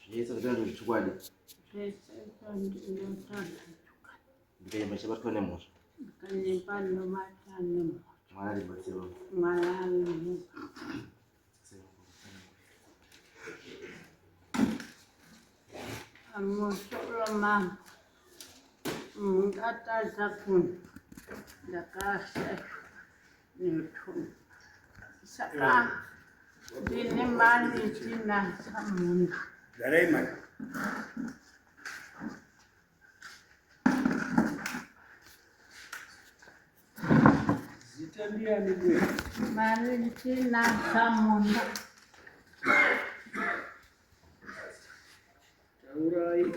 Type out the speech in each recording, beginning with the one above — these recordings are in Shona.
Zvese zvataura ndezvechokwadi. Ndikaimba chabatwa nemhosva. Mwari aribatsiro. Musoro mangu mungatadza kuno ndakashaishwa netunhu saka ndine mari tinasa munda. Garai mai. Zita ndiyani mbuya? Maritina Samunda. Taurai.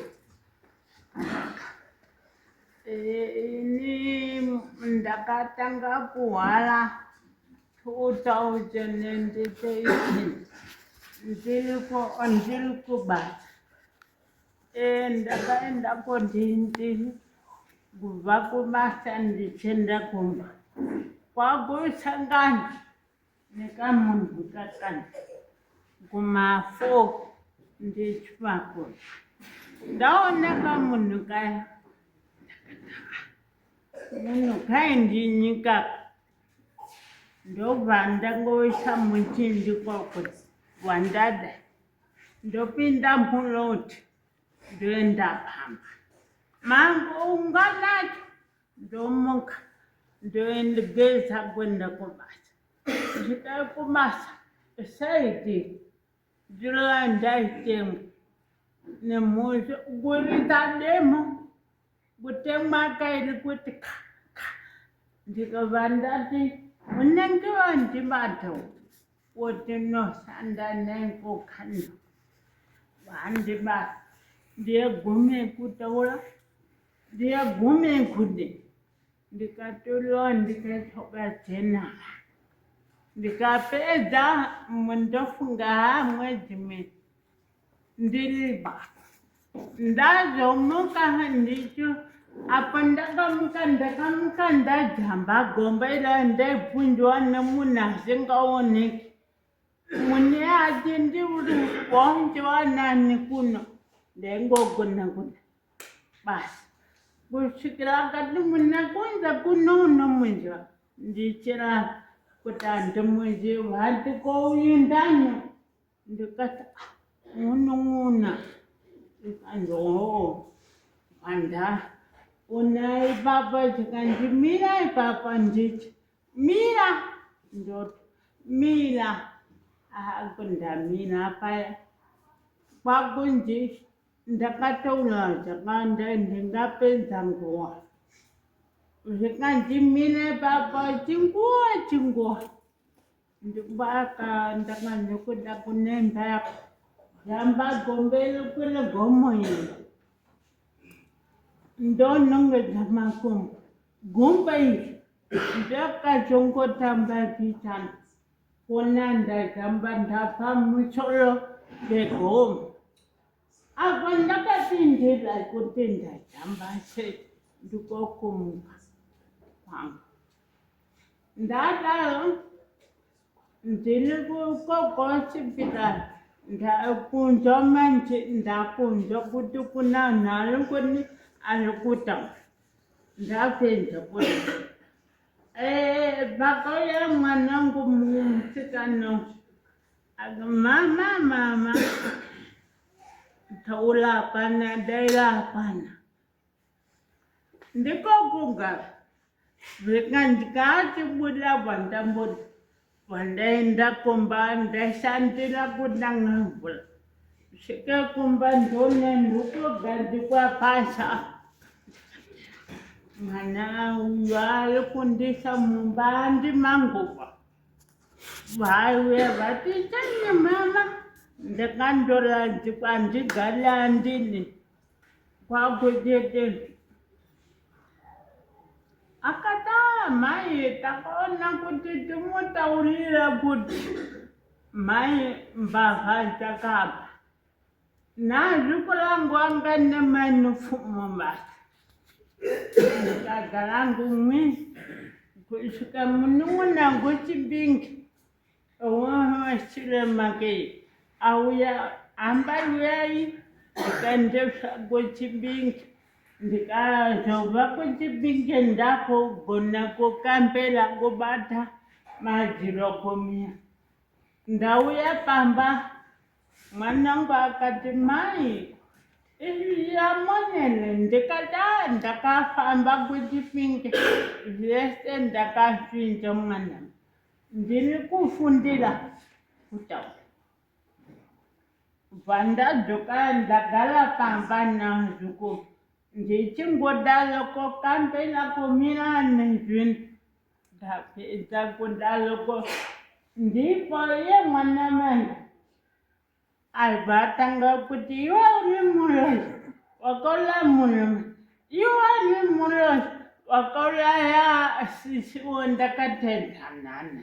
Ini ndakatanga kuhwara 2018 ndiri kubasa. Ndakaenda kodindi kubva kubasa ndichienda kumba kwakusangana nekamunhu kakana kuma4 ndichipakura ndaona kamunhu kaya munhu kaindinyika ndobva ndangoisa muchindi kwako wandada ndopinda muloti ndoenda pamba mangu unganacho ndomuka ndoendegeza kuenda kubasa svika kubasa saidi ndiro ndaitemwa nemhosva kuridza demo kutemwa kairi kuti ka ka ndikabva ndati unenge wandibatawo Wotinoshanda nenkokano vandibata ndiyegume kutaura ndiyegume kude ndikatoriwa ndikaitwa jenara ndikapedza ndofunga haa mwedzi mwedzi ndiri ndazomuka ndicho apo ndakamuka ndakamuka ndajamba gomba ira ndaibvunzwa nemunhu asingaoneki mune ati ndiuri wandiwa nani kuno ndaingogona kuda basi kusvikira akati muna kunze kuno unomunzwa ndichira kuti handimuzivi handikouyindani Ndikati ah, munun'una zvikanzi hoo panda una ipapa zvikanzi mira ipapa nditi mira ndoti mira akundamira paya kwakunzi ndakataura zvakawanda ndingapedza nguva zvikanzi mira ipapa chinguva chinguva Ndikubaka ndakanyokuda kunemba yako jamba gombeli kune gomo iri ndonongedza makumbo gumbo iri ndakachongotamba pichana kona ndajamba ndapa musoro pegomo apa ndakatindira kuti ndajamba sei ndikokumuka kwangu Ndadaro ndiri kuhospital ndakunzwa manje ndakunzwa kuti kuna vanhu ari kuni ari kutaura ndapedza kuti eh, pakauya mwanangu musikana mama mama taura hapana daira hapana Ndiko kugara ndikatibuda pandambuda pandaenda kumba ndaishandira kutanga mvura svika kumba ndone ndikugadzikwa pasa mwana uyu ari kundisa mumba andimanguva vaiuya vati chani mama ndakandoradzikwa ndigare andini Kwakutete akataura mai takaona kuti timutaurire kuti mai mbavha dzakaba nazvikurangu anga nemanufumo basa ndikagara ngumwi kusvika munun'una nguchibingi. Wamashure make auya hamba uyai ndikaendeswa kuChipinge. Ndikazobva kuChipinge ndakugona kukambela kubata madziro kumira. Ndauya pamba mwanangu akati mai yamonene ndikati ndakafamba kuChipinge zvese ndakazvinza mwana. Ndiri kufundira kutaura. Bva ndadzoka ndagara pamba nazviko ndichingodaro kokambira kumira nezvinhu ndapedza kudaroko ndipo iye mwana manje Aibva atanga kuti iwe uri muroyi wakauraya murume, iwe uri muroyi wakauraya sisi wandakatedzanana.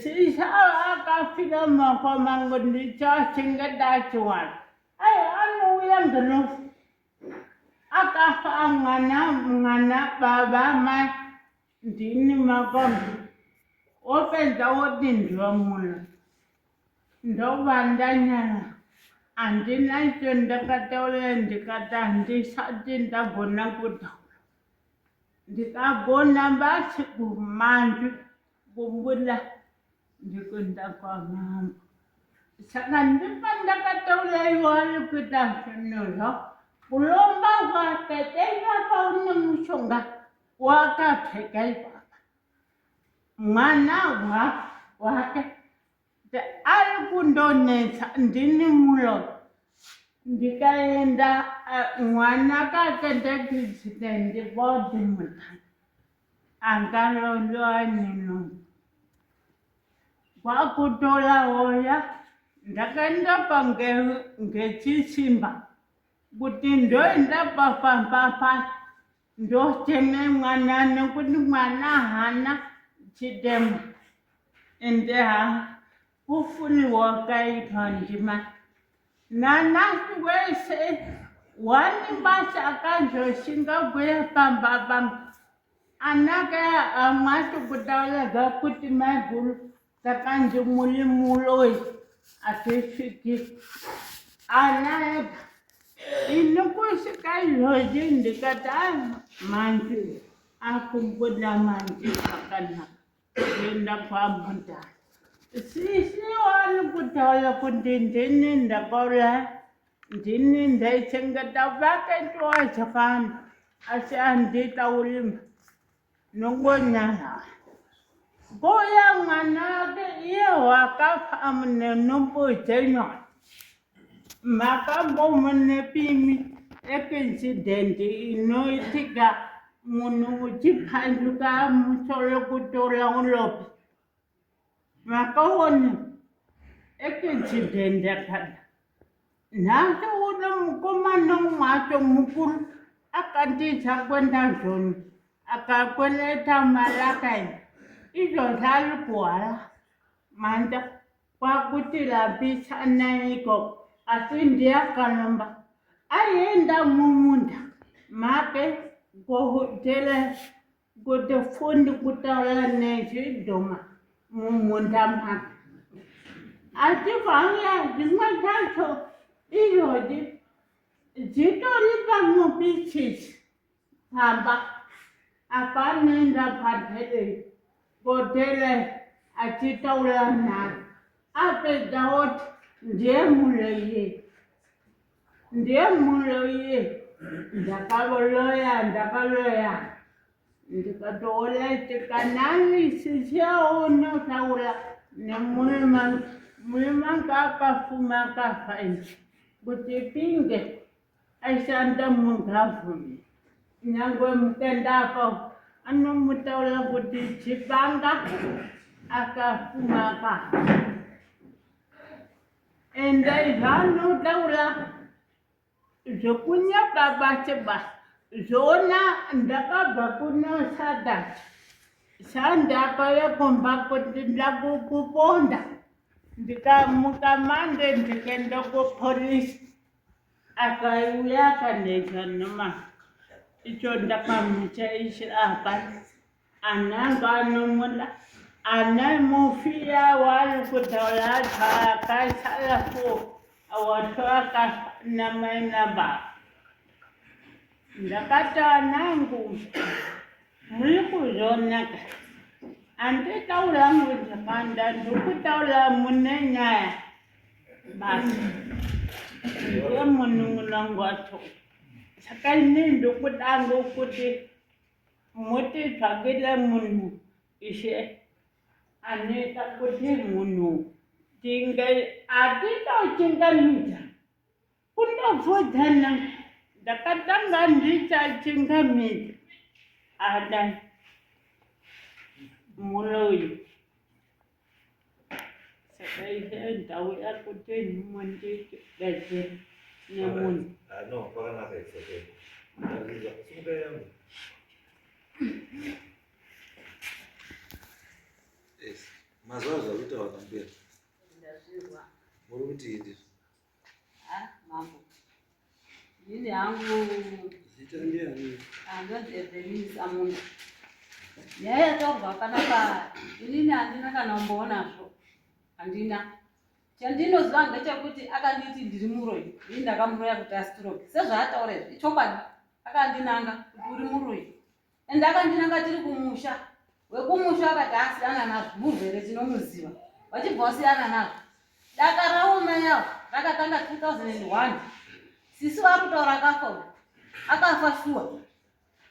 Sisi ava akafira mumaoko mangu ndichachengeta achiwana. Aiwa anouya ngirozi akafa mwana mwana baba mai ndini makombi wopedza woti ndiwe muroyi. Ndobva ndanyara handina icho ndakataura ndikati handisati ndagona kutaura ndikagona basi kumanzwi kubuda ndikuenda kwamambo saka ndipo ndakataura iwo ari kuita zvinhu kulomba kwatete ipapa une mushonga wakapfeka ipapa mwana wake ari kundonetsa ndini muloyi ndikaenda mwana akaenda kuaccident body mutana angalondoa nenungo kwakutola hoya ndakaenda pa ngechisimba kuti ndoenda pafamba pasi ndocheme mwana nekuti mwana haana chitema ende ha kufuriwa kaitwa ndima nanasi wese wani basa akazoshinga kuya pamba pangu anaka amwati kutaura kuti maiguru takanzi muri muroyi hatisviki ana ega ini kusvika izvozvi ndikati a manje akumbuda manje zvakanaka kuenda kwamudhara sisi wani kutaura kuti ndini ndakauraya ndini ndaichengeta vakaitwa zvakawanda asi handitauri nongonyara Mbuya mwana wake iye wakafa mune nhumbu dzenyu makambomune accident inoitika munhu uchipanduka musoro kutora uropi makaona accident yakada Nhasi uno mukomana umwe wacho mukuru akandiisa kuenda Joni akakwereta mari akaenda izvozvi ari kuhwara manja kwakuti rabisa naiko asi ndiye akaromba aienda mumunda make kohotera kuti fundi kutaura nezvidhoma mumunda make asi vauya zvimwe zvacho izvozvi zvitori pamupichisi pamba apa anoenda padhere godhere achitaura naye apedza oti ndiye muroyi ndiye muroyi ndakaloya ndakaloya ndikatoona tikanani sichaonotaura nemurume murume anga akafuma akafa izvi kuti pinge aishanda mugavhume nyangwe mukendapo anomutaura kuti chipanga akafuma akafa endai zvanotaura Zvekunyepa basi basi zvona ndakabva kuno sadhat sandakauya kumba kuti ndakukuponda ndikamuka mande ndikaenda kupolisi akauya akanetsa noma icho ndakamuchaishira hapana ananga anomuda. Ana mufi wari kutaura acho akasara fo wacho akafa namai nababa. Ndakati anangu muri kuzvionaka handitaura muzvakanda ndikutaura mune nyaya basi ndiye munun'una wangu wacho saka ini ndikudango kuti mutitsvagire munhu ishe anoita kuti munhu tinge atitochingamidza kundobvudzana ndakatanga ndichachingamidza ada muroyi saka ishe ndauya kuti mundibetsere nemunhu. Ah, no, kwakanaka, it's okay. Ndazvinzwa. Simukai yangu. Yes. Mazuva zvakuita vana mbuya. Ndazvinzwa. Muri kuti ndizvo. Ah, mambo. Ini hangu Zita ndiani? Andonzi Evelyn Samunda. Nyaya yataurwa panapa inini handina kana umboonazvo. Handina. Chandinoziva ndechekuti akanditi ndiri muroyi. Ini ndakamuroya kuti astroke. Sezvaataura izvi, ichokwadi. Akandinanga kuti uri muroyi. Ende akandinanga tiri kumusha. Wekumusha akati asiyana nazvo, murwere tinomuziva. Vachibva vasiyana nazvo. Daka ravo mai avo rakatanga 2001. Sisi vari kutaura akafa uyu. Akafa shuwa.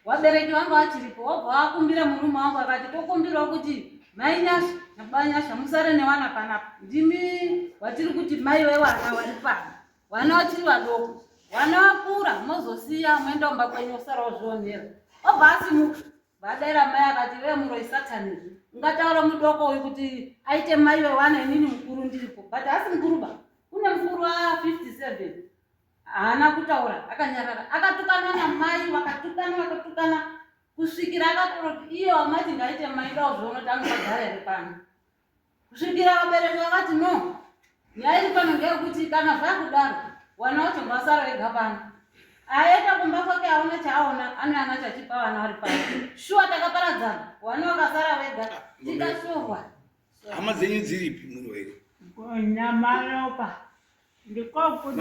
Vabereki vangu vachiripo, wobva wakumbira murume wangu akati tokumbirawo kuti mai Nyasha nababa Nyasha musare newana panapa. Ndimi watiri kuti mai vewana vari pano. Vana vachiri vadoko. Vana vakura mozosiya moenda kumba kwenyu osara wozvionera. Obva asimuka. Vadaira mai akati ve muroyi satani. Ungataura mudoko uyu kuti aite mai vewana inini mukuru ndiripo. But asi mukuru ba. Kune mukuru wa 57. Haana kutaura akanyarara. Akatukana namai vakatukana vakatukana kusvikira akataura kuti iye wamati ngaite mai ndauzviona kuti anogara here pano. Kusvikira vabereki vakati no. Nyaya iri pano ngeyekuti kana zvakudaro wana wacho ngavasara vega pano. Aenda kumba kwake aona chaaona anowana chachipa vana vari pano. Shuwa takaparadzana wana vakasara vega tikashorwa. Hama dzenyu dziripi muri wairi? Nyamaropa ndiko Mando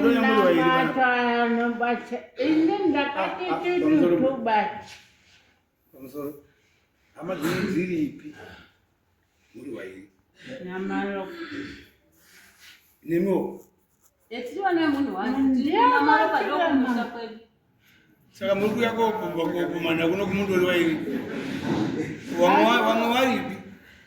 nyamuri wairi pana. kutomunamata ini ndakati Ah, ah, pamusoro. tututu Pamusoro. Hama dzenyu dziripi muri wairi? Nyamaropa Nemiwo. Tiri vana vemunhu wani. Ndiye Nyamaropa machira ndokumusha mama. kwedu. Saka muri kuuya kopumana kuno kumundori wairi. Vamwe varipi?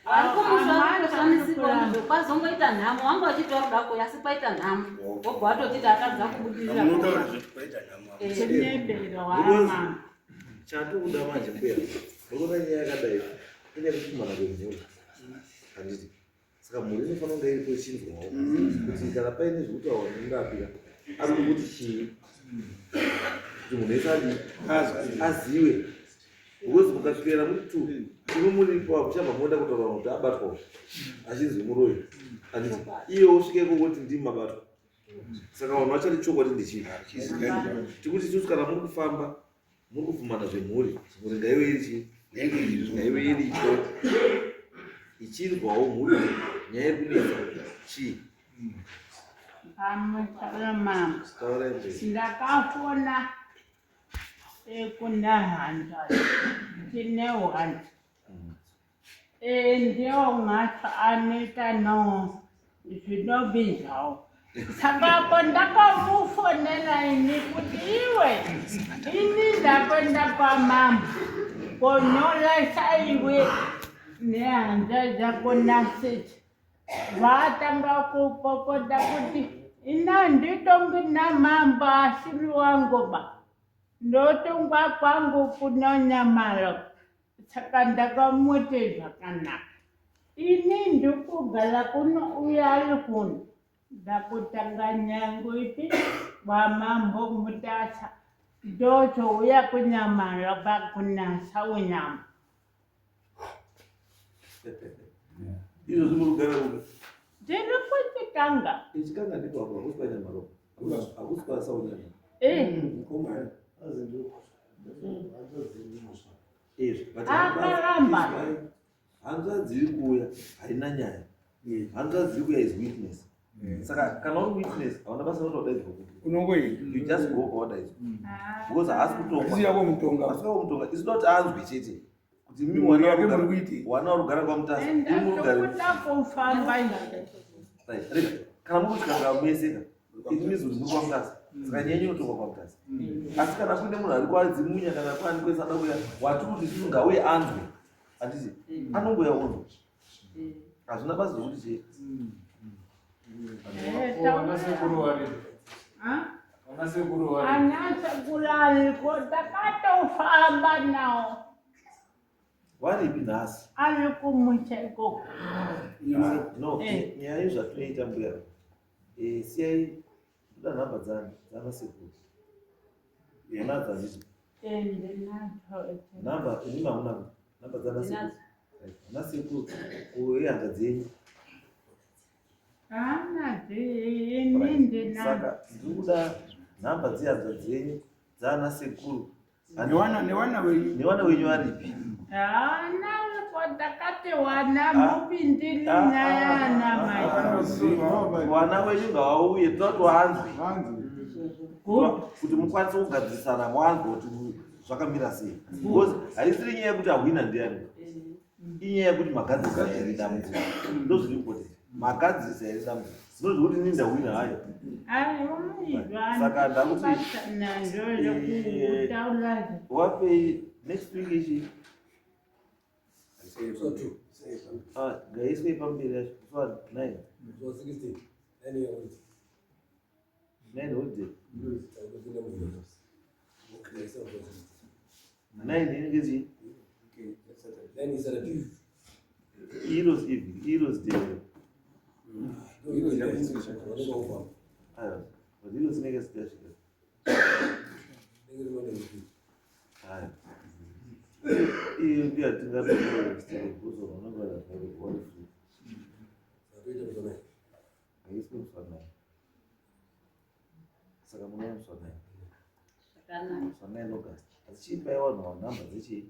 Vari kumusha Amai kutoshamisika kuramba. ndizvo kwazongoita nhamo wanga uchiti waruda kuuya asi kwaita nhamo wobva watotiti atadza kubudirira. Munotaura zvoti kwaita nhamo. Eh. Chinebero hama Chatikuda manje mbuya. Muri kuona nyaya yakadai ine kupumana kwemhuri. Handiti. Saka mhuri inofanira kunge iripo ichinzwawo kuti kana paine zvekutaurwa nemurapira ari kuti chii kuti munhu wese adi aziwe because mukasvikira muri two imi muripo hamuchabva moenda kutaura kuti abatwa achinzi muroyi handiti iye wosvika ikoko kuti ndimi mabatwa saka vanhu vachati chokwadi ndechii tikuti isusu kana muri kufamba muri kubvumana zvemhuri mhuri ngaive iri chii ngaive iripo ichinzwawo mhuri nyaya iri kunetsa chii pamusoro mama taurai mberi ndakafona kuna hanzvadzi tine hwanzi ndiyo ngacho anoita no zvinobidzawo saka apo ndakamufonera ini kuti iwe ini ndakwenda kwamama konyoresa iwe nehanzvadzi dzako nasisi vatanga kupopota kuti ini handitongi namambo asiri wangu ba ndotongwa kwangu kunonyamaro saka ndakamuti zvakanaka ini ndikugara kuno uye ari kuno ndakutanga nyangu ipi kwamambo Mutasa ndozouya kunyamaro pakunasa unyama izvozvi muri kugara kupi ndiri kuchikanga ichikanga ndipo apo hakusi panyamaropa hakusi pasaunyama Mukomana. izvi but Akaramba. Hanzvadzi iri kuuya haina nyaya. Hanzvadzi iri kuuya is witness. Saka kana uri witness hauna basa rekuti wadaidzwa kupi. Unongoenda. You just go kwawadaidzwa. Because haasi kutongwa. Asi yako mutonga. Asi yako mutonga. It's not anzwi chete. Kuti mimi Mhuri wana yake vari muri kugara- kuitei? wana vari kugara kwaMutasa. Enda Imi muri kugara. tokuda kufamba izvi. Right. Rega. Kana muri kusvika mese ka. It means kuti muri kwaMutasa. Saka nyaya yenyu inotongwa kwaMutasa. Asi kana kune munhu ari kwaDzimunya kana kwani kwese ada kuuya, watiri kuti isusu ngauye anzwe. Handiti? Anongouya onzwa. Hazvina basa zvekuti chii. Vana sekuru varipo. Ha? Vana sekuru varipo. Ana sekuru ariko takatofamba nawo. Varipi nhasi? Ari kumusha ikoko. No, Eh. nyaya yezvatinoita mbuya. Eh, siyai ndoda nhamba dzani dzana sekuru. Munadzo handiti? Ende nadzo. Nhamba imi hamuna nhamba dzana sekuru. Ndinadzo. Right. Ana sekuru kuehanga dzenyu. Hana ini Right. ndinadzo. Saka ndiri kuda nhamba dzehanzva dzenyu dzana sekuru. Newana newana wenyu. Newana wenyu varipi? Hana ariko takati wana Ah. mupindiri Ah, ah, nayana ah, mai. ah, Wana wenyu ngavauye toda kuti vanzwe. Good. Kuti mukwanise kugadzirisana mwanzwe kuti zvakamira sei. Because haisiri nyaya yekuti ahwina ndiani. Inyaya yekuti magadzirisa here dambudziko. Ndozviri important. Magadzirisa here dambudziko. Ndozvekuti ini ndahwina hayo. Aiwa Saka ndakuti- basa nazvo zvekutaura. Wapei next week ichi ah, ngaiswe pamberi yacho musi wa 9. 9 holiday. 9 inenge chii? Heroes Eve, Heroes Day. Aiwa, but Heroes inenge isati yasvika. Aiwa. Iyo ndiyo yatingatoona free. Ngaiswe musi wa 9. Saka munouya musi wa 9. Zvakanaka. Musi wa 9 August. Asi chiipai vanhu nhamba dzechii?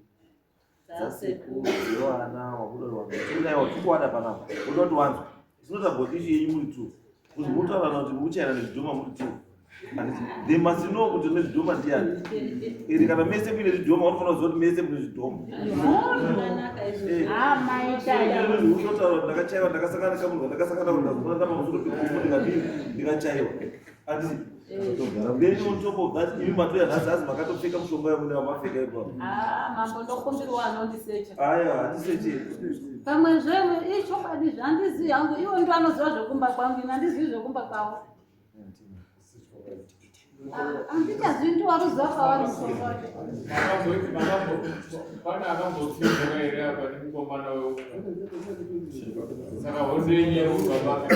Dzasekuru. Dzasekuru, dzevana, wakuda wanzwa. Tikuwada panapa. Unoda kuti wanzwe. It's not about issue yenyu muri two. Kuti mutaurana kuti mukuchaira nezvidhoma muri two. Handiti? They must know kuti nezvidhoma ndiani. Iri kana mese muine zvidhoma, unofanira kuziva kuti mese mune zvidhoma. Zvakanaka izvozvo. Eh. Amaita Unotaura kuti ndakachaiwa, ndakasangana nekamunhu, ndakasangana ndazoona pamusoro pegomo ndikadii, ndikachaiwa. Handiti? Then on top of that, imi matoya nhasi hazi makatopfeka mushonga yamune wamapfeka ipapo. Ah, mambo ndokumbirwa anondisecha. Aya, handiseche. Pamwe zve ichokwadi zvandizivi hangu iwo ndo anoziva zvekumba kwangu ini handizivi zvekumba kwavo. Ah, handichazivi ndiwaruziva kwavari mushonga wacho. Pane akambotsinzira here apa nemukomana weuku? Saka hondo yenyu iri kubva papi?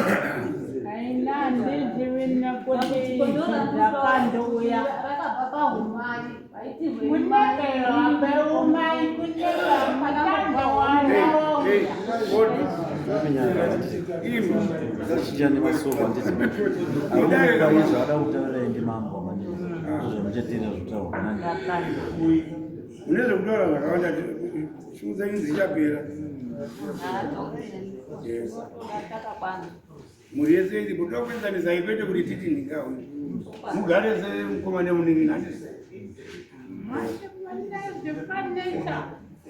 Aina handizivi nekuti Dambudziko zvakandouya. rakabva pahumai vaiti Kunenge wapeumai kunenge mutanga wana wauya. Imi. Ngatichijane masoko handiti. Arikuda zvaada kutaura ndi mambo maningi. Ndozvamuchateerera zvotaurwa nani. Mune zvekutaura zvakawanda shungu dzenyu dzichapera. takakwana. Mhuri yese iri munoda kuenzanisai kwete kuti titi ndingawe. Mugare semukoma nemunin'ina handiti? Zvifanisa.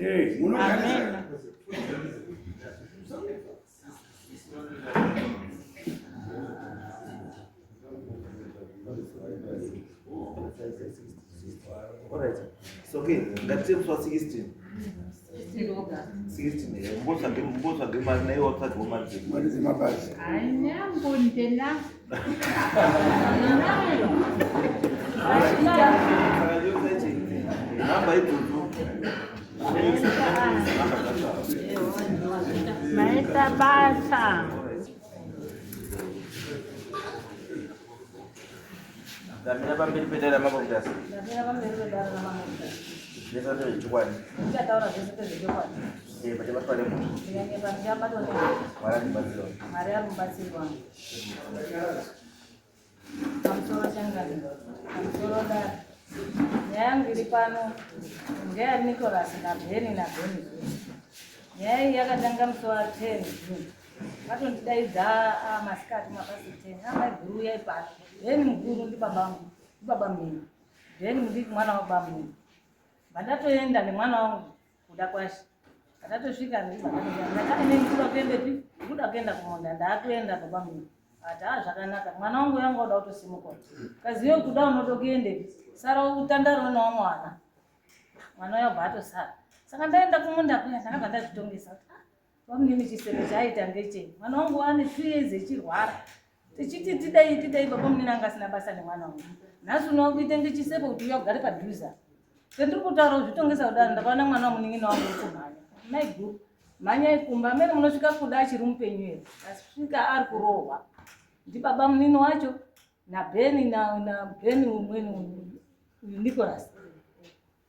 Eh, munogarisa. Alright. So okay, ngatite musi wa 16. 16 August. 16 eh, mbotsvage mbotsvage mari naiwe watsvagewo mari dzedu. Mari dzemabhazi. Ainyangu ndina. Ndinayo. Saka yokuti nhamba idzodzo. Nhamba dzacho. Maita basa. Ndamira pamberi pedare ramambo Mutasa. Ndamira pamberi pedare ramambo Mutasa. Zvese ndezvechokwadi. Ndichataura zvese ndezvechokwadi. Eh, pachabatwa nemhosva. Ndikanyepa ndichabatwa nemhosva. Mwari andibatsirawo. Mwari ari mubatsiri wangu. Pamusoro changani. Pamusoro dare. Nyaya yangu iri pano ndeya Nicholas naBheni naBheni. Nyaya iyi yakatanga musi wa 10 June. Vatondidaidza masikati mapasi 10. Amai guru uyai pano. Then mukuru ndibaba vangu, ndibaba munini. Then mudiki mwana wababa munini. Vandatoenda nemwana wangu kuda kwashe. Ndatosvika ndakati ndikuda kuendepi? Ndikuda kuenda kumunda. Ndakuenda baba munini. Ati ah zvakanaka. Mwana wangu yanga oda kutosimuka. Kaziyo kuda unoda kuendepi? Sara utandaro newamwana. Mwana uya obva atosara. Saka ndaenda kumunda kuya ndakabva ndazvitongesa kuti ah bamunini chiseko chaaita ngechei? Mwana wangu ane 2 years echirwara. Tichiti tidai tidai baba munini anga asina basa nemwana wangu. Nhasi unowa kuita ngechisepo kuti uya ugare padhuze. Sendiri kutaura kuzvitongesa kudaro ndakaona mwana wamunin'ina wangu uri kumhanya. Mai guru, mhanyai kumba amene munosvika kuda achiri mupenyu here? Asvika ari kurohwa. Ndibaba munini wacho naBheni naBheni umweni uyu Nicholas.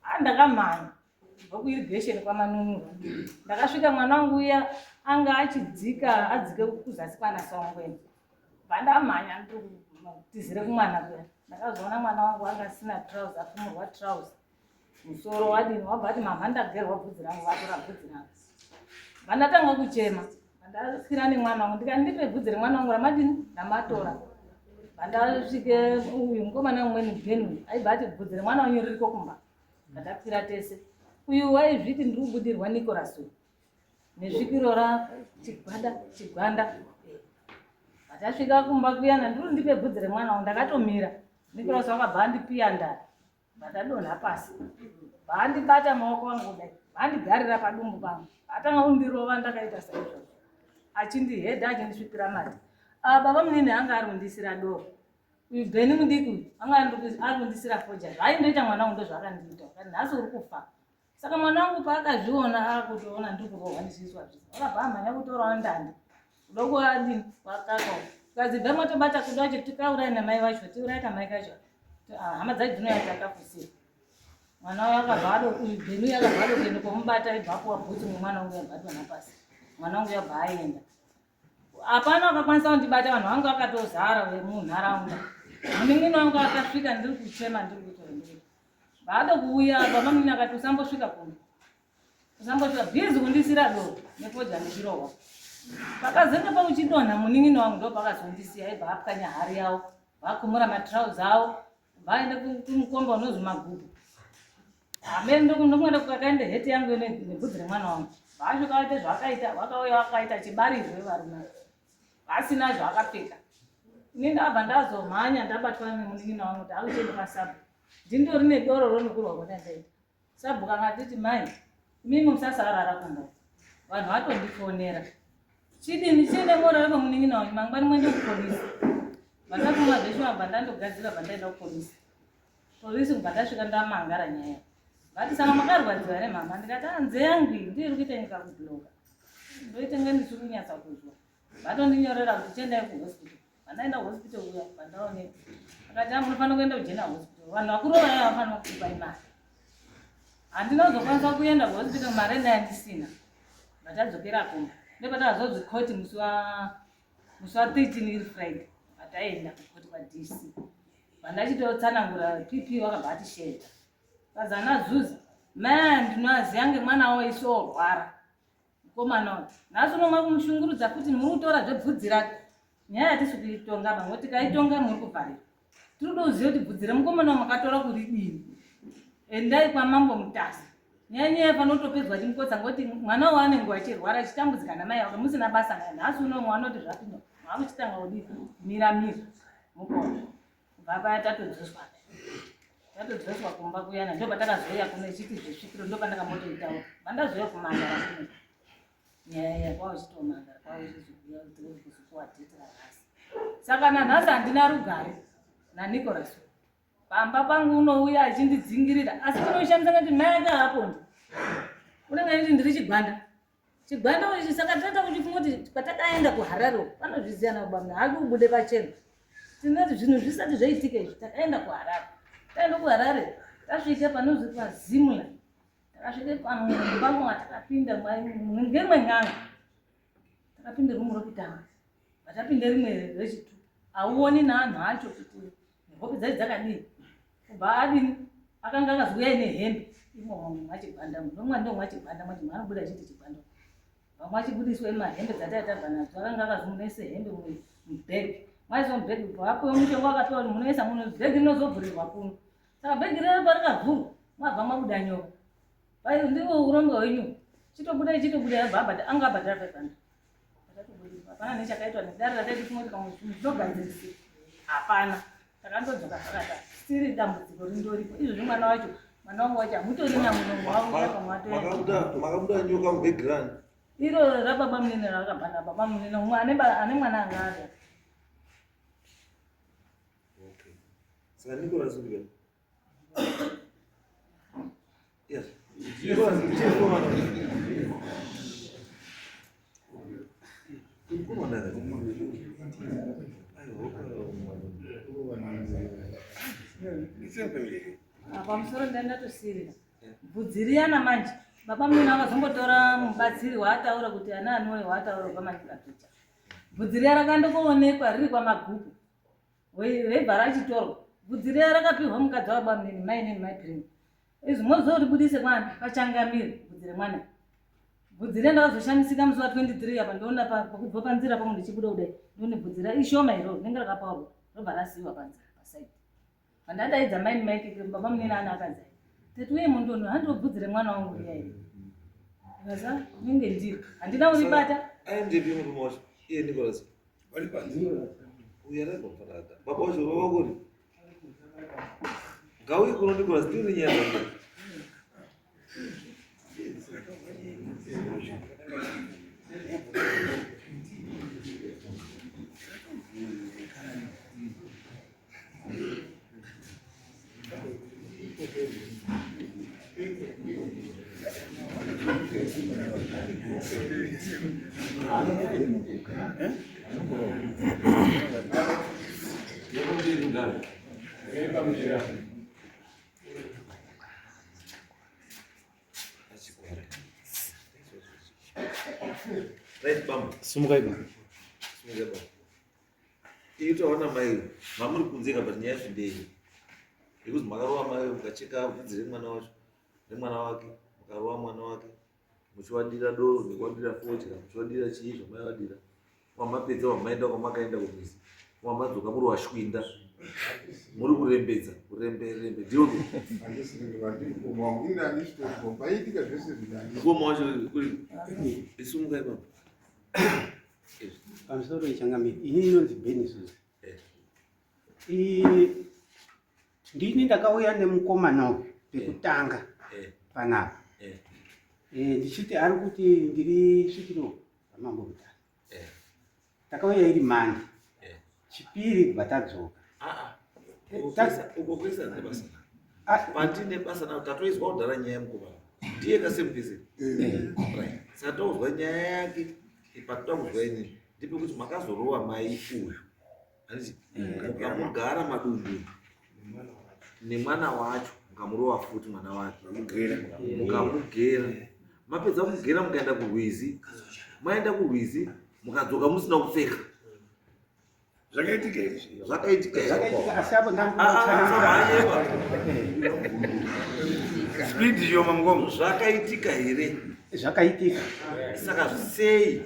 Ah, ndakamhanya kubva kuirrigation kwaManunurwa. Ndakasvika mwana wangu uya anga achidzika adzike kuzasi kwana Songweni. Vandamhanya ndikutizire kumwana kuya. Ndakazoona mwana wangu anga asina trouser, afumurwa trouser. Musoro wadini wabva ati mama ndagerwa bvudzi rangu, vatora bvudzi rangu. Vandatanga kuchema. Vandaswira nemwana wangu ndikati ndipe bvudzi remwana wangu ramadini ramatora. Vandasvike uyu mukomana umweni Ben uyu aibva ati bvudzi remwana wenyu ririko kumba. Ndakakwira tese. Uyu waizviti ndiri kubudirwa Nicholas uyu. Nesvikiro ra chigwanda chigwanda. Patasvika kumba kuyana ndiri ndipe bvudzi remwana wangu ndakatomira. Nicholas wakabva andipiya ndara. Vandadonha pasi. Vandibata maoko angu kudai. Vandigarira padumbu pangu. Atanga kundirova ndakaita saizvozvo. Achindihedha achindisvipira mate. Ah, baba munini anga ari kundisira doro. Uyu Bheni mudiki uyu anga ari kundisira foja. Zvaindoita mwana wangu ndozvaakandiita. Akati nhasi uri kufa. Saka mwana wangu paakazviona akutoona ndiri kurohwa ndichiiswa zvisi. Akabva amhanya kutorawo ndandi. Kuda kuadini wakaka. Kazi bva matobata kuda wacho tikauraya namai vacho tiuraya kamai kacho. Ah, hama dzacho dzinouya takafusira. Mwana wayo akabva ado uyu Bheni uyu akabva ado kuenda komubata ibva apuwa bhutsu nemwana wangu yabva adonha pasi. Mwana wangu yabva aenda. Hapana wakakwanisa kundibata vanhu vangu vakatozara vemunharaunda. Munin'ina wangu akasvika ndiri kuchema ndiri kutora ndiri. Vaada kuuya baba munini akati usambosvika kuno. Usambosvika busy kundisira doro nefodya ndichirohwa. Pakazenge pauchidonha munin'ina wangu ndo pakazondisiya aibva apwanya hari yavo vakumura matrauzi avo vaenda kumukomba unozwi magubu. Amen ndokuenda kakaenda heti yangu nebvudzi remwana wangu. Vasvika vaita zvavakaita vakauya vakaita chibarirwe varume vasina zvavakapfeka. Ini ndabva ndazomhanya ndabatwa nemunin'ina wangu kuti akuchienda pasabhu. Ndindori nedoro ronokurwa kwandaita. Sabhuku akatiti mai imimi musasarara kumba vanhu vatondifonera chidini chiende morare kwemunin'ina wanyu mangwani mwende kupolisi vandakuma zveshuwa bva ndandogadzira bva ndaenda kupolisi polisi kubva ndasvika ndamangara nyaya vati saka makarwadziwa here mama ndikati anze ah, yangu iyi ndiyo iri kuita nyika kubloka ndoitenga ndisiri kunyatsa kuzwa vatondinyorera kuti chiendai kuhospital vandaenda kuhospital kuya vandaoneka akati ah, munofanira kuenda kugeneral hospital vanhu vakuru vaya vafanira kukupai mari handina kuzokwanisa kuenda kuhospital mari ndaya ndisina vatadzokera kumba ndopatakazonzi koti musi wa musi wa 13 iri friday vataenda kukoti kwadc vandachitotsanangura pp wakabva atishedza kazana zuza mai ndinoaziva ngemwana wavo isorwara Mukomana uyu nhasi unomwa kumushungurudza futi muri kutora zvebvudzi rake. Nyaya yatisi kuitonga ba ngokuti tikaitonga muri kuvharira. Tiri kuda kuziva kuti bvudzi remukomana uyu makatora kuridini. Endai kwamambo Mutasa. Nyaya nyaya panotopedzwa chimukotsa ngokuti mwana uyu anenge achirwara achitambudzika namai vake musina basa naye. Nhasi uno mwana kuti zvapinda makuchitanga kudii mira mira mukoma. Kubva paya tatodzoswa tatodzoswa kumba kuyana ndopatakazouya kuno ichiti zvesvikiro ndopandakambotoitawo vandazouya kumandara kuno nyaya yakwauchitomandara kwauchizokuwa dheti ranhasi saka nanhasi handina rugare nanicolas pamba pangu unouya achindidzingirira asi chinoshamisa ngati mai ake haapondi unenge achiti ndiri chigwanda Chigwanda ichi saka tinoita kuchifunga kuti patakaenda kuHarare uko vanozviziva na baba haadi kubude pachena. Tinoti zvinhu zvisati zvaitika izvi takaenda kuHarare. Taenda kuHarare tasvika panonzi paZimla. Takasvika pamwe matakapinda ngemwe n'anga. Takapinda rumu rokutanga. Patapinda rimwe rechitu hauoni naanhu acho kuti hope dzacho dzakadii. Kubva adini akanga akazouya ine hembe imomo mwachigwanda nomwa ndo mwachigwanda mwacho mwanobuda achiti chigwanda. Vamwe vachibudiswa mahembe dzataiva tabva nadzo akanga akazi munoise hembe mubhegi. Maiswa mubhegi vapiwa mushonga wakapiwa kuti munoisa muno bhegi rinozovhurirwa kuno. Saka bhegi rero parikavhurwa mwabva mabuda nyoka. Vai ndiwo urombo hwenyu. Chitobuda chitobuda yabva abhadhara anga abhadhara 500. Akatobudiswa hapana nechakaitwa nedare rataiti tinoti pamwe zvinhu zvinogadzirisika. Hapana. Takandodzoka zvakadaro. Siri dambudziko rindoripo. Izvozvi mwana wacho mwana wangu wacho hamutorina munomo wavo pamwe makabuda nyoka mubhegi rani? Iro rababa munene rakabva nababa munene umwe ane mwana anga ari. Okay. Saka Nicholas uri Yes. Nicholas ndiye mukomana. Mukomana. Pamusoro ndandatosirira bvudzi riyana manje baba munini vakazombotora mubatsiri waataura kuti ana anoi waataura kubva manyika bvudzi riya rakandokoonekwa riri kwamagupu Raibva rachitorwa bvudzi riya rakapihwa mukadzi wababa munini mai nini mai prima izvi mozoribudise kwani pachangamire bvudzi remwana bvudzi riya ndakazoshamisika musi wa 23 apa ndoona kubva panzira pangu ndichibuda kudai ndoone bvudzi riya ishoma iroro rinenge rakapaurwa robva rasiiwa panzira pasaidi pandadaidza mai mai baba munini ana akadzi tete uye mundono handiwo bvudzi remwana wangu riya iri kaza rinenge ndiro handina kuribata aendepi murume wacho iye nicolas Vari panze. Uya rega kufarada. Baba wacho baba kuri. Ngauye kuno Nicholas tiri nyaya dzake. Right, bambo. Sumukai bambo. Sumukai bambo. Iyo taona mai mamuri kunze ka but nyaya yacho ndei yekuzi makarova mai mukacheka bvudzi remwana wacho remwana wake mukarova mwana wake muchivadira doro nekuwadira fodya muchivadira chii zvamaivadira wamapedza wamaenda kwamakaenda kumizi wamadzoka muri washwinda muri kurembedza kuremberembe ndiwo mukoma wacho isumuka ipapo Pamusoro ichangamire, ini inonzi Benny Zuze. Eh. Ndini ndakauya nemukomana uyu pekutanga eh. panapa eh. Ndichiti ari kuti ndiri svikiro ramambo Mutasa. Takauya iri mande chipiri kubva tadzoka. Ah, ah. Ah. Pandine basa nao tatoizwa kudhara nyaya yemukomana ndiye kasemupisi saka tauzwa nyaya yake patoda kuzwa inini ndepekuti makazorowa mai uyu handiti mukamugara madundu nemwana wacho mukamurova futi mwana wake mukamugera mapedza kumugera mukaenda kurwizi maenda kurwizi mukadzoka musina kupfeka Zvakaitika izvi. Zvakaitika izvi. Zvakaitika asi apo ndamhanyeba. Speed shoma mukoma. Zvakaitika here? Zvakaitika. Saka sei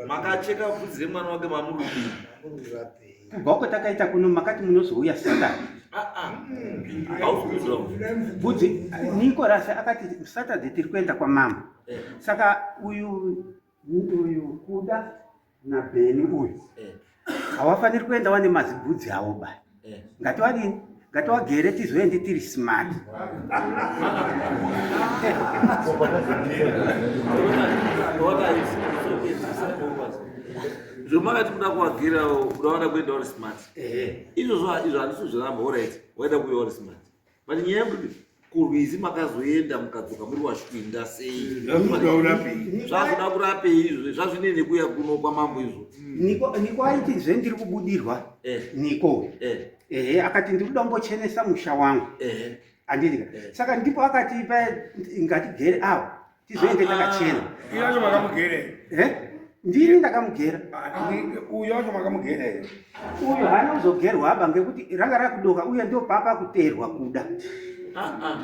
makacheka bvudzi remwana wake mamurudii? Kubva uko takaita kuno makati munozouya Saturday. Ah ah. Hausi kuziva. Bvudzi Nicholas akati Saturday tiri kuenda kwamambo. Eh. Saka uyu uyu kuda naBenny uyu eh. hawafaniri kuenda wane mazibvudzi awo ba eh. ngatiwadini ngatiwagere tizoende tiri smart zvomakati muda kuwagera udawana kuenda uri smart izvozvo izvo handisi zviramba orit waida kuuya uri smart but nyaya yekuti kurwizi makazoenda mukadzoka muri washwinda sei zvakuda kurapei izvo zvazvinei nekuya kuno kwamambo izvo niko niko aiti zve ndiri kubudirwa eh. niko eh. ehe akati ndiri kuda kumbochenesa musha wangu eh. anditi saka ndipo akati pa ngatigere awo tizoende ah. takachena iye wacho makamugere eh ndini ndakamugera ah, uyu wacho makamugera here uyu haana kuzogerwa aba ngekuti ranga rakudoka uye ndio papa kuteerwa kuda ah,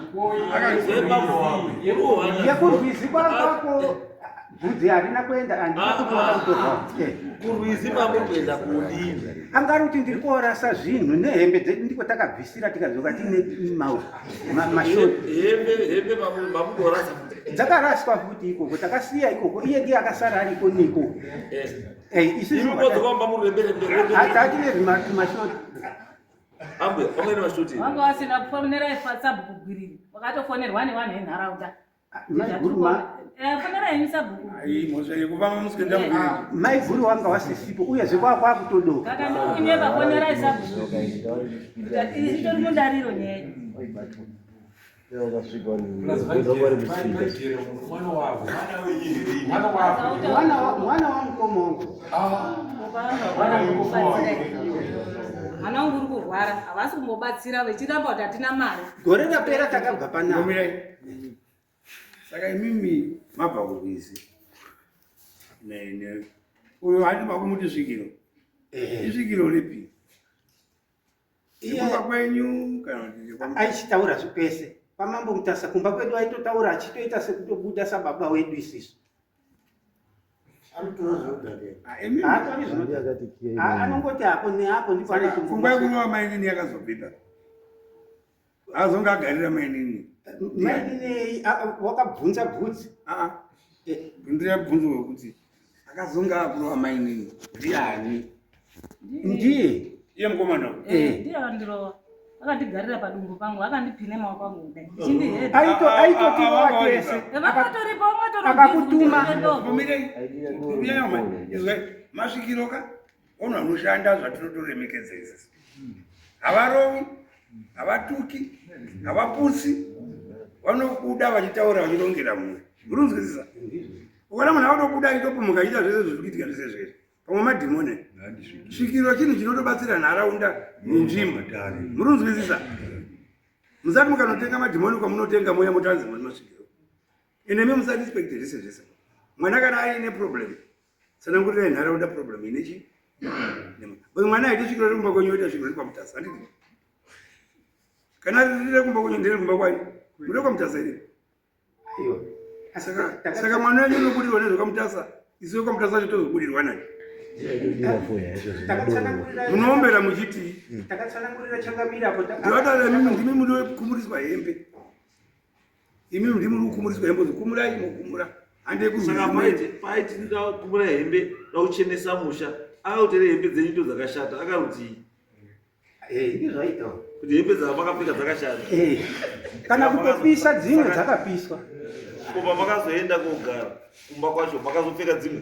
yekurwizi kwako Bvudzi harina kuenda, handina kutora kutorwa. Kurwizi mamuri kuenda kudini? Anga ari kuti ndiri korasa zvinhu nehembe dzedu ndiko takabvisira tikadzoka tiine mashoti. Hembe hembe mamudorasa futi. Dzakaraswa futi ikoko, takasiya ikoko, iye ndiye akasara ariko niko. Isusu Imi kodzoka mumba muri hembe hembe hembe. Hatine zvimashoti. Ambuya, pamwe nemashoti. Vanga vasina kufonera sabhuku Gwiriri. Vakatofonerwa nevanhu venharaunda. Fonera henyu sabhuku. Mhosva yekuvamba musikuenda Maiguru wanga wasisipo uyezve kwakutodoka. Kaka ndikunyeba fonerai sabhuku. Itori mundariro nyaya. Mwana wamukoma wangu. Mwana wangu uri kurwara, havasi kumbobatsira vechiramba kuti hatina mari. Gore rapera takabva panapa. Saka imimi mabva kurwizi. Uyo handi makumuti svikiro. Isvikiro ripi? Kumba kwenyu kana kuti Aichitaura zvipese. PaMambo Mutasa kumba kwedu aitotaura achitoita sekutobuda sababa wedu isisu. Haatori zvinodhaka. Anongoti apo neapo ndipo Pfungwa yekurova mainini yakazobida. Azonge agarira mainini. Mainini wakabvunza bvudzi. Ndira bvunzo wekuti akazonge akurova mainini ndiani? Ndiye. Iye mukomana. Ndiye akandirova. Akandigarira padumbu pangu, akandipine maoko angu kudai. Chindihedha. Aitotirova tese. Vakatoripo, Akakutuma. Masvikiro ka vanhu vanoshanda zvatinotoremekedza isusu. Havarovi, havatuki, havaputsi, vanobuda vachitaura vachirongera mhuri. Muri kunzwisisa? Ukaona munhu akutobuda achitopumuka achiita zvese zviri kuitika zvese zvese. Pamwe madhimoni. Svikiro chinhu chinotobatsira nharaunda nenzvimbo. Muri kunzwisisa? Musati mukanotenga madhimoni kwamunotenga mouya motanzi muri masvikiro. Ende imi musarespect zvese zvese. Mwana kana aine problem, tsanangurirai nharaunda problem ine chii? Because mwana aite svikiro rekumba kwenyu oita svikiro rekwamutasa, handiti? Kana riri rekumba kwenyu ndere kumba kwanyu. Muri kwamutasa here? Saka mwana wenyu unobudirwa nezvekwamutasa, isu vekwamutasa vacho tozobudirwa nani? Munoombera muchiti Takatsanangurira changamire apo. Ndinotaura imimi ndimi muri kukumuriswa hembe. Imimi ndimi muri kukumuriswa hembe, kumurai mokumura. Handei kurwizi. Saka paiti ndida kukumura hembe, ndakuchenesa musha. Akautere hembe dzenyu ndo dzakashata, akarutii? Ndizvaita. Kuti hembe dzamakapfeka dzakashata. Kana kutopisa dzimwe dzakapiswa. Ko pamakazoenda kogara kumba kwacho makazopfeka dzimwe?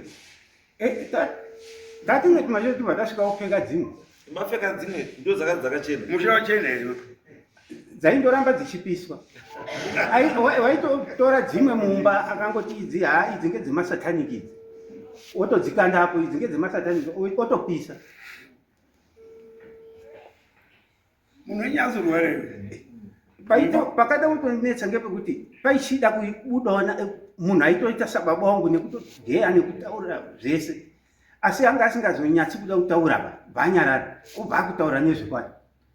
Ndatinge tumashure tubva tasvika kupfeka dzimwe. Mapfeka dzimwe ndo dzakati dzakachena. Musha wachena here? Dzaindoramba dzichipiswa. Waitotora dzimwe mumba akangoti idzi ha idzi ngedzemasatanic idzi. Otodzikanda apo idzi ngedzemasatanic otopisa. Munhu wenyazorwara here? Pakada kutonetsa ngepekuti paichida kubudawo munhu aitoita sababa wangu nekutogeya nekutaura zvese. Asi anga asingazonyatsi kuda kutaura ba, bvanyarara, obva akutaura nezvekwani,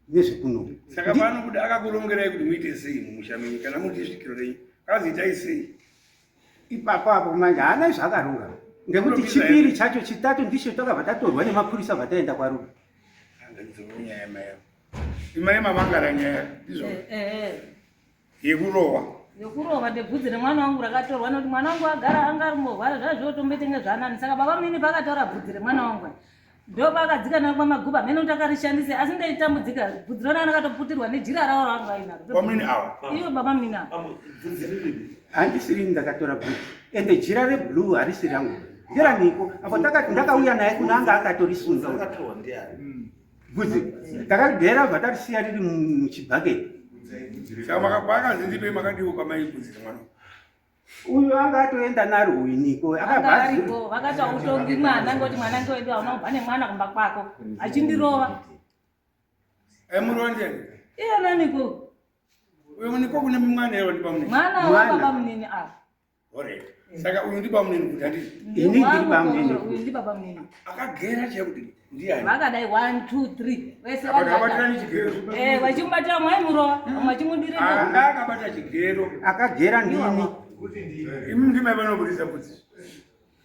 nezvekuno. Saka pano kuti akakurongerai kuti muite sei mumusha menyu kana muri svikiro renyu, kazi itai sei? Ipapo apo manje haana zvaakaronga. Ngekuti chipiri chacho chitatu ndicho takabva tatorwa nemapurisa bva taenda kwaRudo. Nyaya mai avo. Imai mavangara nyaya ndizvo. Yekurohwa. Yekurova ndebvudzi remwana wangu rakatorwa nekuti mwana wangu agara anga ari mborwara zvazvotombetenge zvanani. Saka baba munini pakatora bvudzi remwana wangu ndopakadzika nakwamaguba mene kuti akarishandise asi ndaitambudzika bvudzi rona rakatoputirwa nejira ravo ravangu vainaro. Bamunini ava? Iyo baba munini ava. Handisiri ndakatora bvudzi. Ende jira reblue harisi rangu. Nderaniko? Apo ndakauya naye kuna anga akatorisunga. Rakatorwa ndiani? Bvudzi takarigera bva tarisiya riri muchibhaketi. Saka paakanzi ndipei makadiwo pamai bvudzi remwana? Uyu anga atoenda naro uyu Niko. Anga ariko vakati hautongi mwana ngoti mwana ngewedu hauna kubva nemwana kumba kwako achindirova. Aimurova ndiani? Iye naNiko. Uyu Niko kune mwana here wandipa munini? Mwana wababa munini ava. Alright. Saka uyu ndiba munini kuti handiti? Ini ndiri bamunini. Uyu ndi baba munini. Akagera chaiye kuti ndiani? Vakadai 1 2 3 vese Akabatira chigero. Vachimubatira umwe aimurova umwe achimudira. Anga akabata chigero. Akagera ndini. Imi ndimi vanobudisa bvudzi.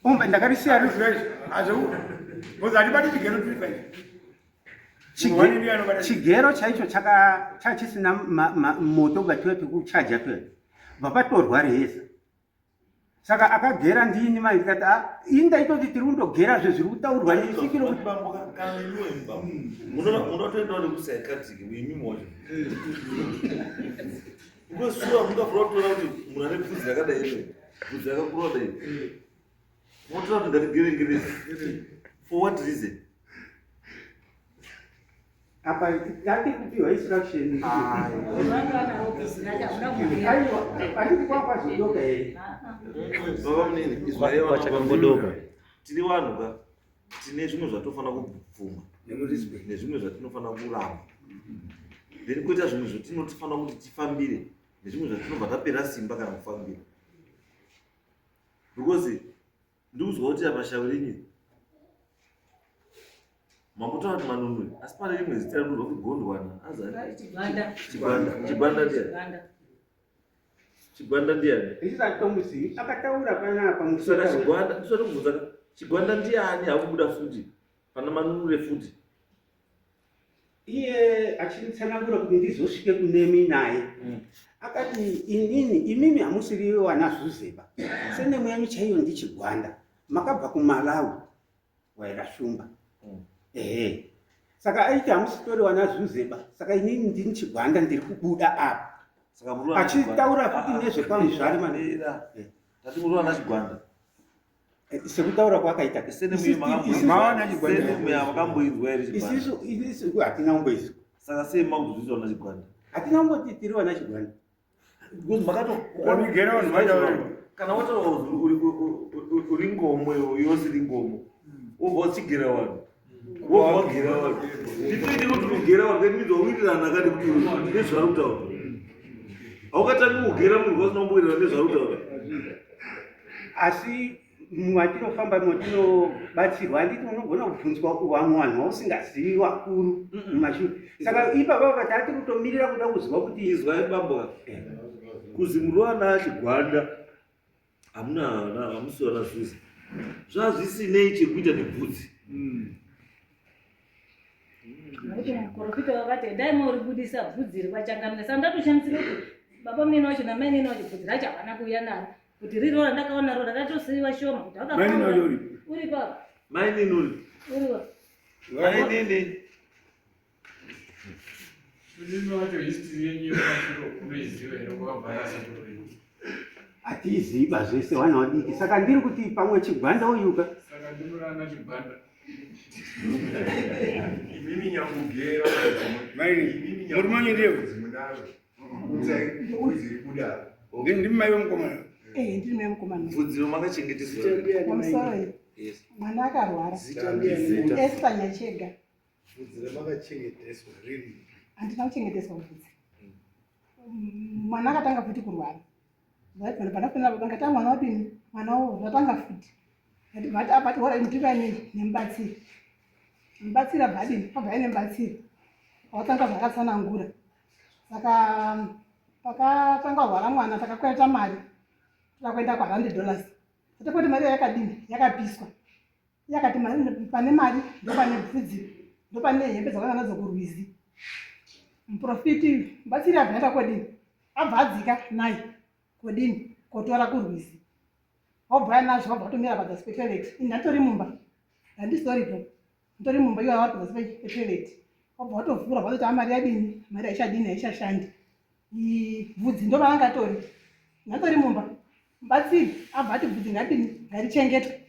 Umba ndakarisiya chigero chaicho chachisina moto batiwa pekuchaja tuya bvapatorwa reza saka akagera ndini mai ndikati ah, ini ndaitoti tiri kundogera zve zviri kutaurwa nesvikiro kuti munotoendawo nekusaikatik imi mocho because sure mungafura kutoona kuti munhu ane bvudzi rakadai ine bvudzi rakakura dai motoona kuti ngatigerengeresi for what reason apa tati kupiwa instruction anditi kwakwazodoka here baba munini izwachakangodoka tiri vanhu ka tine zvimwe zvatofanira kubvuma nezvimwe zvatinofanira kuramba then koita zvimwe zvatinofanira kuti tifambire nezvimwe zvatinobva tapera simba kana kufambira because ndikuzwa kuti apa shavi renyu mambotaura kuti manunuri asi pane rimwe zita rinorwa kuti gondwana Chigwanda. Chigwanda. Chigwanda ndiani? Chigwanda ndiani? Isisatomuzivi akataura panapa Saka Chigwanda ndisati kubvunza ka Chigwanda ndiani hakubuda futi pana manunure futi Iye achitsanangura kuti ndizosvike kunemi naye akati inini imimi hamusiri wana Zuzeba senemu yenyu chaiyo ndiChigwanda makabva kuMalawi waira Shumba ehe saka aiti hamusitori wana Zuzeba saka inini ndini Chigwanda ndiri kubuda apa achitaura futi nezvekwamuzvari manera tati muri wana Chigwanda sekutaura kwaakaita isisu isisu hatina kumboizwa saka sei makuzviita vana chigwanda hatina kumboti tiri vana chigwanda kana wataura uri ngomo yose iri ngomo wobva wachigera vanhu wobva wagera vanhu nditoite kuti kugera vanhu kaiti wawirirana kani kuti nezvaari kutaura haukatangi kugera munhu wasina kumbowirirana nezvaari kutaura asi mwatinofamba mwatinobatsirwa handiti unogona kubvunzwa vamwe vanhu vausingazivi vakuru mumashure saka ipapa pa tati kutomirira kuda kuziva kuti izwai bambo kuzi muruwana chigwanda hamuna hamusi vana zuzi zvazvisinei chekuita nebvudzi Nokuti muprofita wakati endai moribudisa bvudzi iri kwachangamira. Saka ndatoshamisika kuti baba munene wacho namai nene wacho bvudzi racho havana kuuya naro. Kuti riro randakaona ro rakatosiiwa shoma kuti Mai nene wacho uri? Uri papa. Mai nene uri. Uri wa. Mai nene. Inini wacho history yenyu yemashure unoiziva here kwakabva nasekuru venyu? Hatiziva zvese wana wadiki saka ndiri kuti pamwe chigwanda uyuka. Saka ndimurana chigwanda. Imimi nyakugera Mai, murume wenyu ndiye munaro. Ndimi mai vemukomana. Eh, ndiri mai mukomana. Bvudzi makachengeteswa. Pamusoro iyi. Yes. Mwana akarwara. Zita ndiyani? Esther Nyachega. Bvudzi ramakachengeteswa riri. Handina kuchengeteswa bvudzi. Mwana akatanga futi kurwara. Panafanira baba ngati mwana wadini? Mwana wo zvatanga futi. Vati apa hora ndiva nini nemubatsiri. Mubatsiri abva adini? Abva aine mubatsiri. Watanga zvakatsanangura. Saka pakatanga kurwara mwana takakwereta mari. Toda kuenda kwa 100 dollars. Tatakuti mari yakadini? Yakapiswa. Iye akati pane mari ndopane bvudzi ndopane hembe dzakanga nadzo kurwizi. Muprofiti mubatsiri abva aenda kodini? Abva adzika naye kodini? Kotora kurwizi. Wabva anazvo wabva watomira padzasi petoilet. Ini ndatori mumba. Handisitoripo. Nditori mumba iwo vari padzasi petoilet. Wabva watovhura vatoti ah mari yadini? Mari haichadini haichashandi. Bvudzi ndovanga tori. Ndatori mumba. Mubatsiri abva ati bvudzi ngadini ngarichengetwe.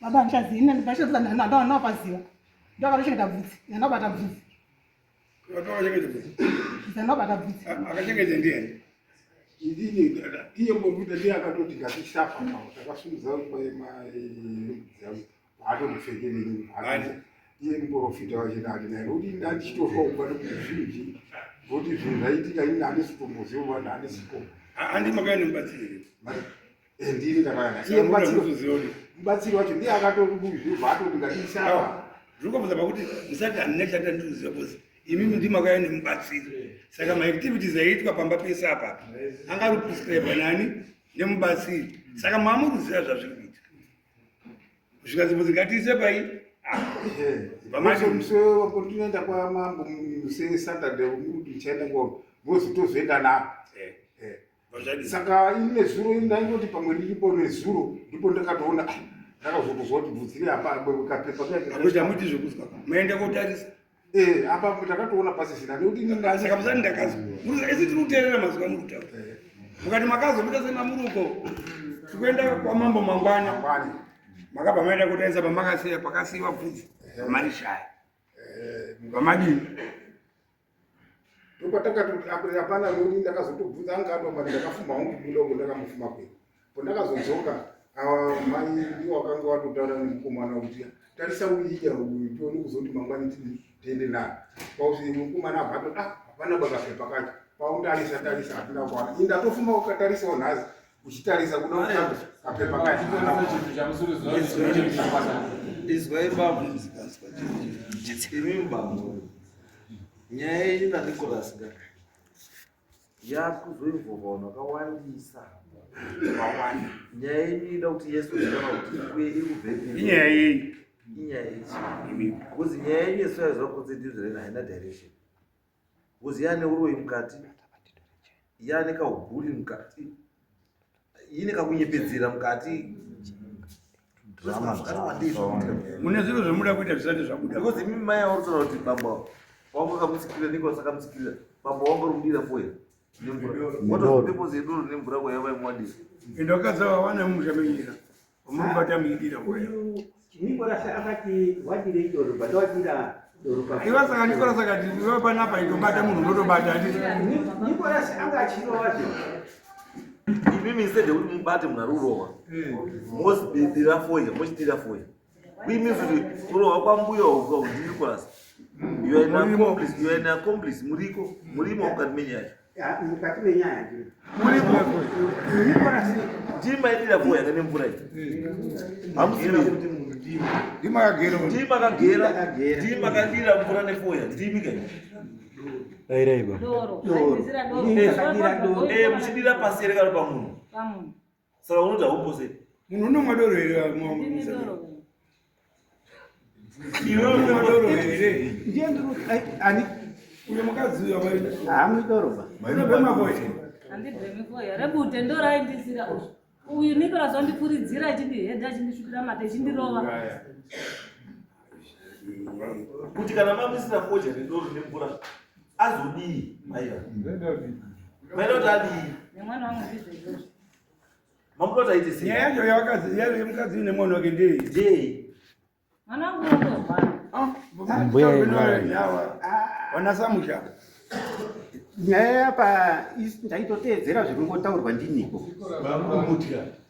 Baba handichazivi ndandanapaziva ndakatochengeta bvudzi ndandabata bvudzi. Ndandabata bvudzi. Akachengeta ndiyani? Inini iye mbokuita ndiye akatoti ngatisafa pamwe takasumudza haatomupfekeri iye muprofita wacho ndati naye nokuti ndandichitofa kumba nokuti zvinji nokuti zvinhu zvaitika ini handisi kutomboziva kuva ndandisipo handi makaya nemubatsiri eh, ndini ndakaya iye mubatsiri wacho ndiye akatobva atoti ngatiisapa ndiri kubvunza pakuti musati handina chandandinoziva bcause Imimi ndimakauya nemubatsiri. Saka maactivities aiitwa pamba pese apa anga ari prescribe nani nemubatsiri. Saka mamuruziva zvazviri kuita. Kusvika dzimwe ngatiise pai Pamati ndinoenda kwamambo seSaturday kuti ndichaenda kwa vozotozoenda napo. Saka ini nezuro ndaingoti pamwe ndiripo nezuro ndipo ndakatoona, ah, ndakazotozwa kuti bvudzi apa kapepa. Akuti hamuiti zvekuzwa, maenda kotarisa. Eh, apa ndakatoona pasisina nekuti ini Saka musati ndakazwa isi tiri kuteerera mazwi amuri kutaura. Mukati makazomuita semamuruko tikuenda kwamambo mangwana, makabva maenda kutarisa pamakasiya pakasiyiwa bvudzi, pamarishaya pamadini? Ndopatakatoti hapana nekuti ndakazotobvunza anga atomari. Ndakafuma hangu kubuda uko, ndakamufuma kwei pondakazodzoka, ava mai ndiwo wakanga watotaura nemukomana kuti tarisa uiya uyu tione kuzoti mangwani tiende nayo. Pausi mukomana abva atoti, ah, hapana bakapepa kacho. Pautarisa tarisa hatina kuwana. Ini ndatofuma ukatarisawo nhasi uchitarisa kuda kutsvaga kapepa kacho. Izwai bambo, imi bambo, nyaya yenyu naNicholas nga yakuzoinvolva vanhu vakawandisa. Vakawanda. Nyaya yenyu ida kuti yesu zikanwa kuti iri kubvepi. Inyaya yei? Inyaya yechi, because nyaya yenyu yesu yaziva concentrate haina direction, because yaane uroyi mukati, yaane kaubhuri mukati, ine kakunyepedzera mukati. Mune zviro zvamuda kuita zvisati zvabuda. Because imi mai auritaura kuti bamba wangu akamutsikirira, Nicholas akamutsikirira, bamba wangu ari kudira foya nemvura. What was the purpose yedoro nemvura kwayavaimuwadira? Ende vakadzi ava vana mumusha menyika vamurikubata muidira. Uyu Nicholas akati wadirei doro, bva doro pa Iva saka Nicholas akati iva panapa itobata munhu unotobata, handiti? Nicholas anga achirova zve. Imimi instead yekuti mubate munhu ari kurohwa, mozidira foya, mochidira foya. Which means kuti kurohwa kwambuya uko kuti Nicholas, you are an accomplice, you are an accomplice. Muriko, murimo mukati menyaya. Ah, mukati menyaya ndimo. Murimo. Nicholas. Ndimi maidira foya kane mvura iyi, hamuzivi. Ndimakagera. Ndimi makagera, ndimi makadira mvura nefoya, ndimi kai. Dairai baba. Doro. Doro. Aibvisira doro. Ini ndakadira doro. Eh, muchidira pasi here kana pamunhu? Pamunhu. Saka unoti hauposeri. Munhu unomwa doro here? Ndimi doro. Iwe unomwa doro here? Ndiye ndiri ani? Uyo mukadzi uyo. Haamwi doro ba. Unobhema foya? Handibhemi foya. Rebute ndoraindisira uyu. Uyu Nicholas wandipfuridzira achindihedha, achindisvipira mate, achindirova. Kuti kana mamisira fodya nedoro nemvura, azodii maiva maida kuti adii? Nemwana wangu ndizvo izvozvo. Mamuda kuti aite sei? Nyaya yacho yavakadzi yemukadzi nemwana wake ndei? Ndei? Mwana wangu unotorwara. Mbuya yeirwara. Wana samusha. Nyaya yapa ndaitoteedzera zviri kungotaurwa ndiniko.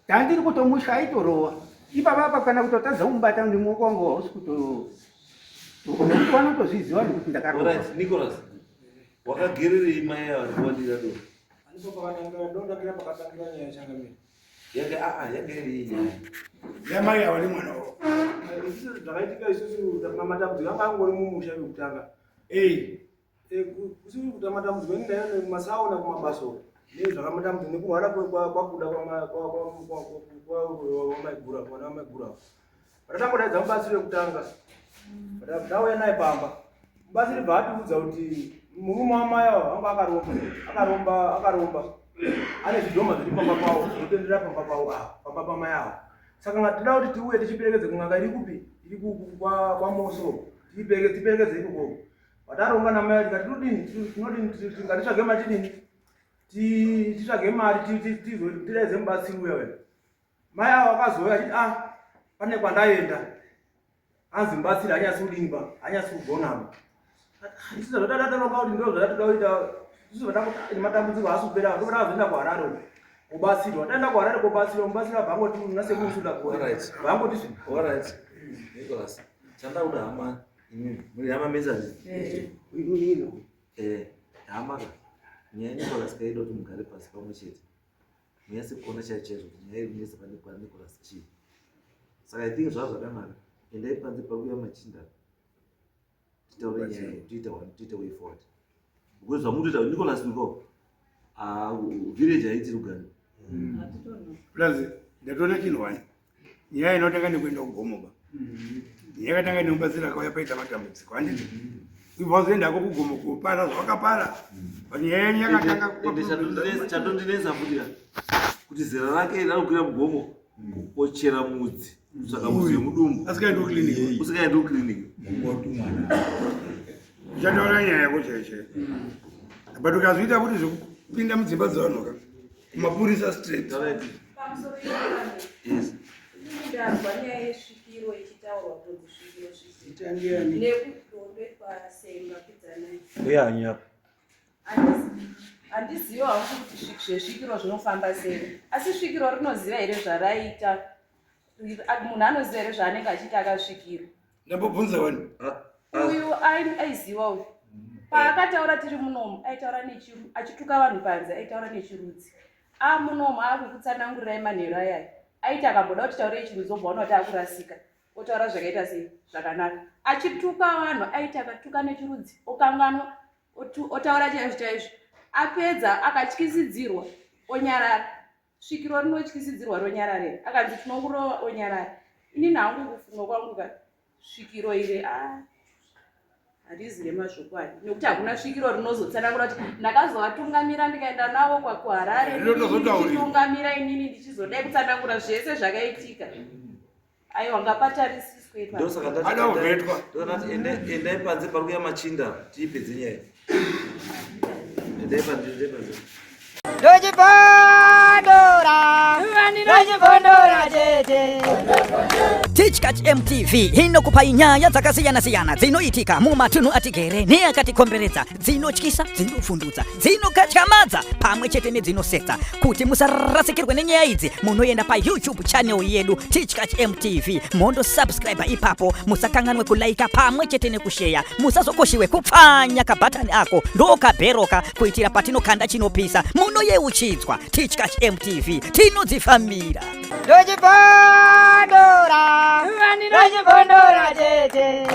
Ndandiri kutomusha, aitorova ipapa apa, kana kutotadza kumubata nemuoko wangu hausi kuto nekuti vanotozviziva nekuti ndakarova. Alright, Nicholas, wakagererei mai ava nekuwadira doro? Ndipo pakatangira, ndondangira pakatangira nyaya changamire. Yanga aa yanga iri nyaya yamai ava nemwana wavo. Isusu zvakaitika isusu matambudziko anga angori mumusha mekutanga. Isusu kuti matambudziko ini ndaiona kumasaona kumabasa uko nezvakamatambudziko nekurwara kwakuda kwamaigura, mwana wamaigura. Patatangodaidza mubatsiri wekutanga, ndauya naye pamba, mubatsiri bva atiudza kuti murume wamai ava vanga akaromba, akaromba, akaromba, ane zvidhoma zviri pamba pavo zvinotendera pamba pavo ava, pamba pamai ava. Saka ngatida kuti tiuye tichiperekedze kun'anga iri kupi, iri kwaMoso, tiperekedze ikoko. Vataronga namai tikati tinodini, tinodini, ngatitsvage mari, tidini, titsvage mari tidaidze mubatsiri uya uya. Mai avo vakazouya achiti, ah, pane kwandaenda, anzi mubatsiri hanyatsi kudini ba, hanyatsi kugonaba. Isusu zvatataronga kuti ndo zvatatoda kuita isusu, zvatakuti matambudziko haasi kupera, ndo takazoenda kuHarare uko kobatsirwa. Taenda kuHarare kobatsirwa, mubatsiri abva angoti nasekuru gore vangoti. Alright, Nicholas, chandakuda hama, imimi muri hama mese handiti? Eh, hama ka nyaya Nicholas kaida kuti mugare pasi pamwe chete munyatse kuona chaicho chaizvo kuti nyaya iri kunetsa pane kwaNicholas chii. Saka I think zvava zvakanaka, endai panze pakuya machinda. Titaure nyaya iyi, tiite one, tiite way forward. Because zvamukutoita Nicholas Niko, ah, village haiti rugare. Plus ndatoona chinhu wani. Nyaya inotanga nekuenda kugomo ba. Nyaya yakatanga nekubatsira akauya paita matambudziko handiti. Ibva wazoendako kugomo kopara zvawakapara. But nyaya yenyu yakatanga Ende chatondinetsa futi ka kuti zera rake ranokwira mugomo kochera mudzi kutsvaka mudzi wemudumbu asikaendi kuclinic usikaendi kuclinic Uchataura nyaya yako chaiyo chaiyo. But ukazviita kuti zvekupinda mudzimba dzevanhu ka kumapurisa straight. Yes. Ndanzwa nyaya yesvikiro ichitaurwa kunzi svikiro svikiro nekudombekwa semba kudzanai. Uya nyapa. Handizivi hangu kuti zvezvikiro zvinofamba sei asi svikiro rinoziva here zvaraiita munhu anoziva here zvaanenge achiita akasvikirwa. Ndambobvunza wani. Uyu aiziva uyu paakataura tiri munomu aitaura achituka vanhu panze aitaura nechirudzi amunomu akukutsanangurirai manheru ayaya aiti akamboda kuti taurei chirudzi obva ona kuti akurasika otaura zvakaita sei zvakanaka achituka vanhu aiti akatuka nechirudzi okanganwa otaura chaizvo chaizvo apedza akatyisidzirwa onyarara svikiro rinotyisidzirwa ronyarara here akanzi tinokurova onyarara inini hangu kufunga kwangu ka svikiro iri a harizi remazvokwadi nekuti hakuna svikiro rinozotsanangura kuti ndakazovatungamira ndikaenda navo kwakuharare ndichitungamira inini ndichizodai kutsanangura zvese zvakaitika aiwa ngapatarisiswe ipapo. Ndosaka ndati Ada kuvhetwa. ndosaka ndati endai panze pari kuya machinda tiipedze nyaya. Endai panze, endai panze. Ndochibondora, ndochibondora chete. Tichkach MTV inokupai nyaya dzakasiyana-siyana dzinoitika mumatunhu atigere neakatikomberedza, dzinotyisa, dzinofundutsa, dzinokatyamadza pamwe chete nedzinosetsa. Kuti musarasikirwe nenyaya idzi, munoenda paYouTube channel yedu Tichkach MTV mondo subscribe ipapo, musakanganwe kulaika pamwe chete nekusheya, musazokoshiwe kupfanya kabhatani ako ndokabheroka kuitira patinokanda chinopisa munoyeuchidzwa. Tichkach MTV tinodzifambira. Ndochibondora, ndochibondora chete.